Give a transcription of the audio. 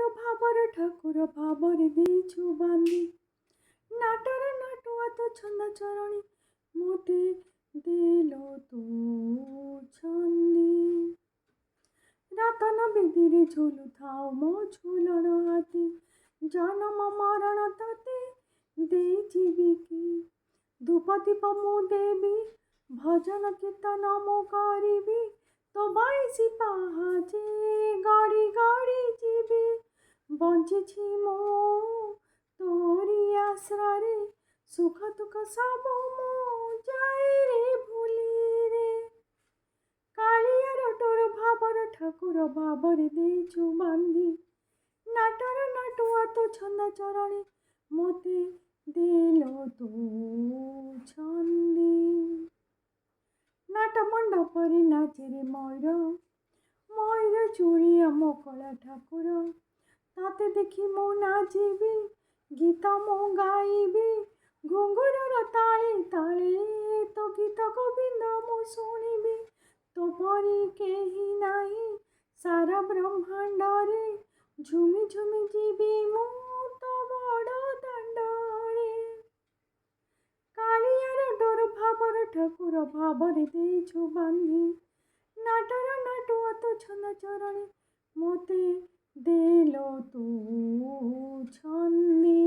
Door ଭାବର ଠାକୁର ଭାବରେ ଦେଇଛୁ ବାନ୍ଧି, ନାଟର ନାଟୁଆ ତୋ ଛନ୍ଦା ଚରଣୀ ମୋତେ ଦେଲ ତୁ ଛନ୍ଦି। ରତନ ବେଦୀରେ ଝୁଲୁଥାଉ ମୋ ଝୁଲଣ ହାତୀ, ଜନମ ମରଣ ତତେ ଦେଇଯିବି କି? ଧୂପ ଦୀପ ମୁଁ ଦେବି, ଭଜନ କୀର୍ତ୍ତନ ମୁଁ କରିବି, ତୋ 22 ପାହାଚେ ଗଡ଼ି ଗଡ଼ି ଯିବି। ବଞ୍ଚିଛି ମୁଁ ତୋରି ଆଶ୍ରାରେ, ସୁଖ ଦୁଃଖ ସବୁ ମୁଁ ଯାଏ ରେ ଭୁଲି ରେ। କାଳିଆର ଡୋର ଭାବର ଠାକୁର ଭାବରେ ଦେଇଛୁ ବାନ୍ଧି, ନାଟର ନାଟୁଆ ତୋ ଛନ୍ଦା ଚରଣୀ ମୋତେ ଦେଲ ତୁ ଛନ୍ଦି। ନାଟ ମଣ୍ଡପରେ ନାଚେ ରେ ମୟୂର, ମୟୂର ଚୂଳିଆ ମୋ କଳା ଠାକୁର। ତତେ ଦେଖି ମୁଁ ନାଚିବି, ଗୀତ ମୁଁ ଗାଇବି, ଘୁଙ୍ଗୁରର ତାଳେ ତାଳେ ତୋ ଗୀତ ଗୋବିନ୍ଦ ମୁଁ ଶୁଣିବି। ତୋ ପରି କେହି ନାହିଁ ସାରା ବ୍ରହ୍ମାଣ୍ଡରେ, ଝୁମି ଝୁମି ଯିବି ମୁଁ ତୋ ବଡ଼ ଦାଣ୍ଡରେ। କାଳିଆର ଡୋର ଭାବର ଠାକୁର ଭାବରେ ଦେଇଛୁ ବାନ୍ଧି, ନାଟର ନାଟୁଆ ତୋ ଛନ୍ଦା ଚରଣୀ ମୋତେ ଦେଲ ତୁ ଛନ୍ଦି।